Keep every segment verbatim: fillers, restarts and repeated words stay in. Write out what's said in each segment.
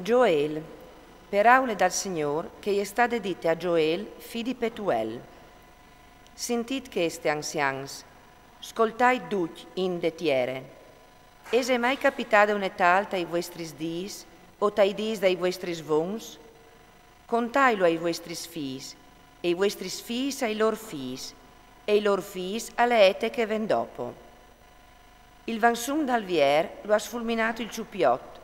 Gioel. Peraule dal Signôr che e je stade dite a Gioel, fi di Petuel. Sintît cheste, anzians, scoltait ducj int de tiere. Ese mai capitade une tâl tai vuestris dîs, o tai dîs dai vuestris vons? Contailu ai vuestris fîs, e i vuestris fîs ai lôr fîs, e i lôr fîs a le ete che e ven dopo. Il vansum dal vier lu à sfulminât il çupiot,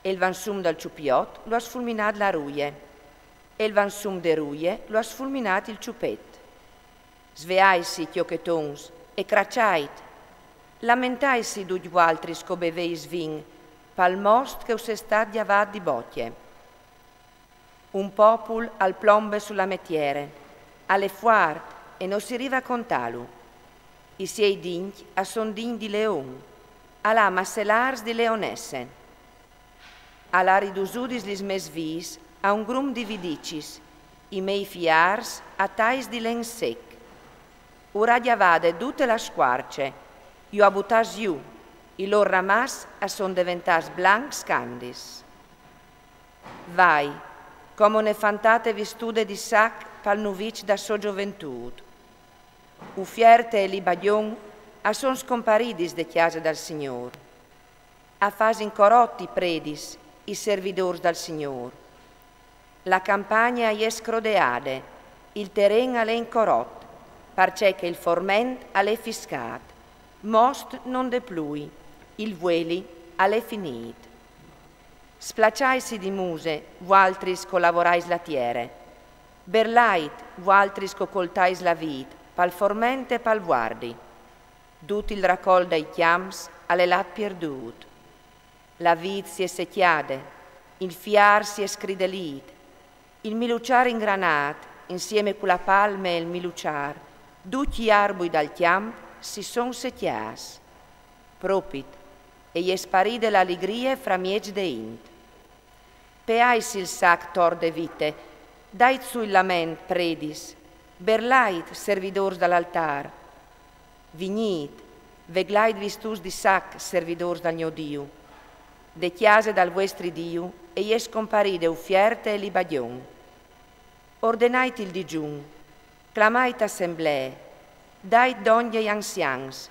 e il vansum dal çupiot lu à sfulminât la ruie, e il vansum de ruie lu à sfulminât il çupet. Sveaitsi, cjochetons, e craçait! Lamentaitsi ducj vualtris che o beveis vin, pal most che us è stât gjavât di bocje. Un popul al plombe su la mê tiere, al è fuart e no si rive a contâlu. I siei dincj a son dincj di leon, al à macelârs di leonesse. Al à ridusudis lis mês vîs a un grum di vidicis, i mei fiârs a tais di len sec. Ur à gjavade dute la scuarce, ju à butâts jù, i lôr ramaçs a son deventâts blancs candis. Vai, come une fantate vistude di sac pal nuviç da sô zoventût. Ufierte e libadion a son scomparidis de cjase dal Signôr. A fasin corot i predis, i servidôrs dal Signôr. La campagne e je scrodeade, il teren al è in corot, parcè che il forment al è fiscât, most no 'nd è plui, il vueli al è finît. Splaçaitsi di muse, vualtris che o lavorais la tiere. Berlait, vualtris che o coltais la vît, pal forment e pal vuardi. Dut il racolt dai cjamps al è lât pierdût. La vît si è secjade, il fiâr si è scridelît, il miluçâr ingranât, insieme cu la palme e il miluçâr, ducj i arbui dal cjamp si son secjâts. Propit, e je sparide la ligrie framieç de int. Peaitsi il sac tor de vite, dait sù il lament, predis, berlait, servidôrs dal altâr. Vignît, veglait vistûts di sac, servidôrs dal gno Diu. De cjase dal vuestri Diu e je scomparide ufierte e libadion. Ordenait il digjun, clamait assemblee, dait dongje ai anzians,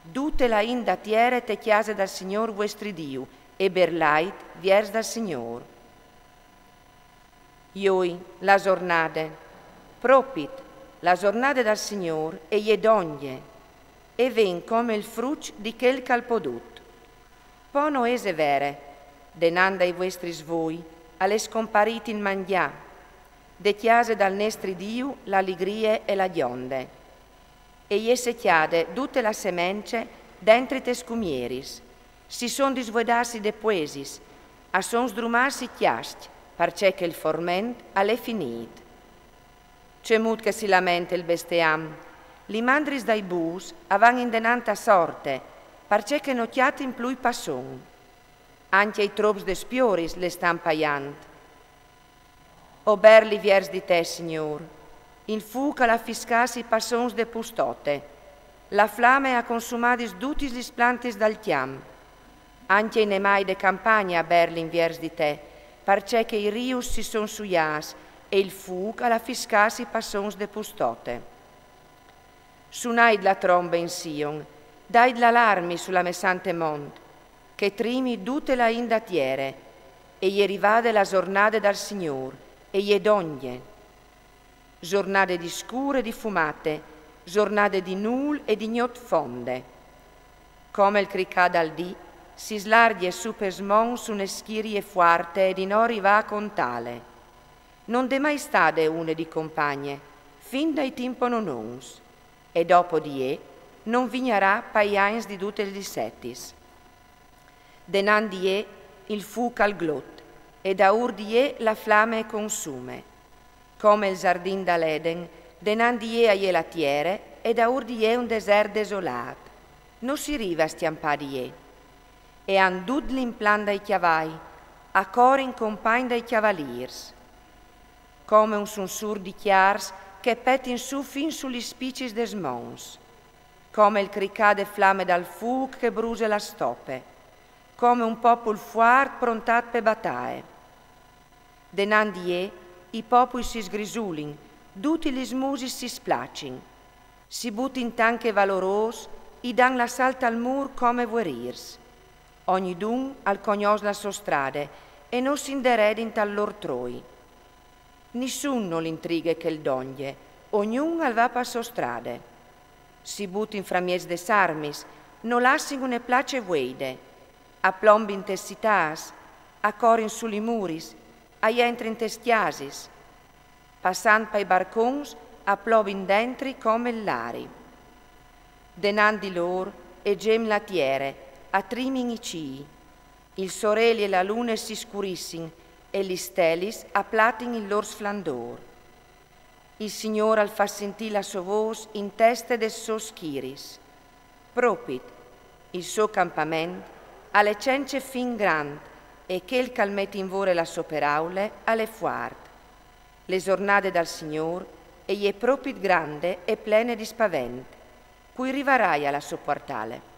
dute la int da tiere te cjase dal Signôr vuestri Diu, e berlait viers dal Signôr. Joi, la zornade, propit, la zornade dal Signôr e je dongje, e ven come il fruç di chel che al pò dut. Po no ese vere, denant dai vuestris voi al è scomparît il mangjâ, de cjase dal nestri Diu la ligrie e la gjonde. E je secjade dute la semence dentri tes cumieris, si son disvuedâts i depuesis, a son sdrumâts i cjascj, parcè che il forment al è finît. Cemût che si lamente il bestiam, li mandris dai bûs a van indenant a sorte, parcè che no cjatin plui passon. Ancje i trops des pioris le stan paiant. O berli viers di te, Signôr, il fûc al à fiscâts i passons de pustote, la flame e à consumadis dutis lis plantis dal cjamp. Ancje i nemâi de campagne a berlin viers di te, parcè che i rius si son suiâts e il fûc al à fiscâts i passons de pustote. Sunait la trombe in Sion, dait l'alarmi su la mê sante mont, che trimi dute la int da tiere, e je rivade la zornade dal Signôr, e je dongje. Zornade di scûr e di fumate, zornade di nûl e di gnot fonde. Come il cricâ dal dì, si slargje sù pes monts une schirie fuarte e di no rivâ a contâle. No 'nd è mai stade une di compagne, fin dai timps nonons, e dopo di jê no 'nd vignarà pai agns di dutis lis etis. Denant di jê il fûc al glot, e daûr di jê la flame e consume. Come il zardin dal Eden, denant di jê e je la tiere, e daûr di jê un desert desolât. No si rive a scjampâ di jê. E àn dut l'implant dai cjavai, a corin compagn dai cjavalîrs. Come un sunsûr di cjârs che e petin sù fin su lis spicis des monts. Come il cricâ de flame dal fûc che e bruse la stope. Come un popul fuart prontât pe bataie. Denant di jê i popui si sgrisulin, dutis lis musis si splacin. Si butin tant che valorôs, i dan l'assalt al mûr come vuerîrs. Ognidun al cognòs la sô strade e no si inderedin tal lôr troi. Nissun nol intrighe chel dongje, ognun al va pa sô strade. Si butin framieç des armis, no lassin une place vueide. A plombin tes citâts, a corin su li muris, a jentrin tes cjasis. Passant pai barcons, a plobin dentri come l'ari. Denant di lôr e gem la tiere, a trimin i cîi. Il soreli e la lune si scurissin e lis stelis a platin il lôr sflandôr. Il Signôr al fâs sintî la sô vôs in teste des sôs schiris. Propit, il so campament al è cence fin grant e chel ch'al met in vore la sô peraule al è fuart. Le zornade dal Signôr e je propit grande e plene di spavent. Cui rivaraia a la sô puartale?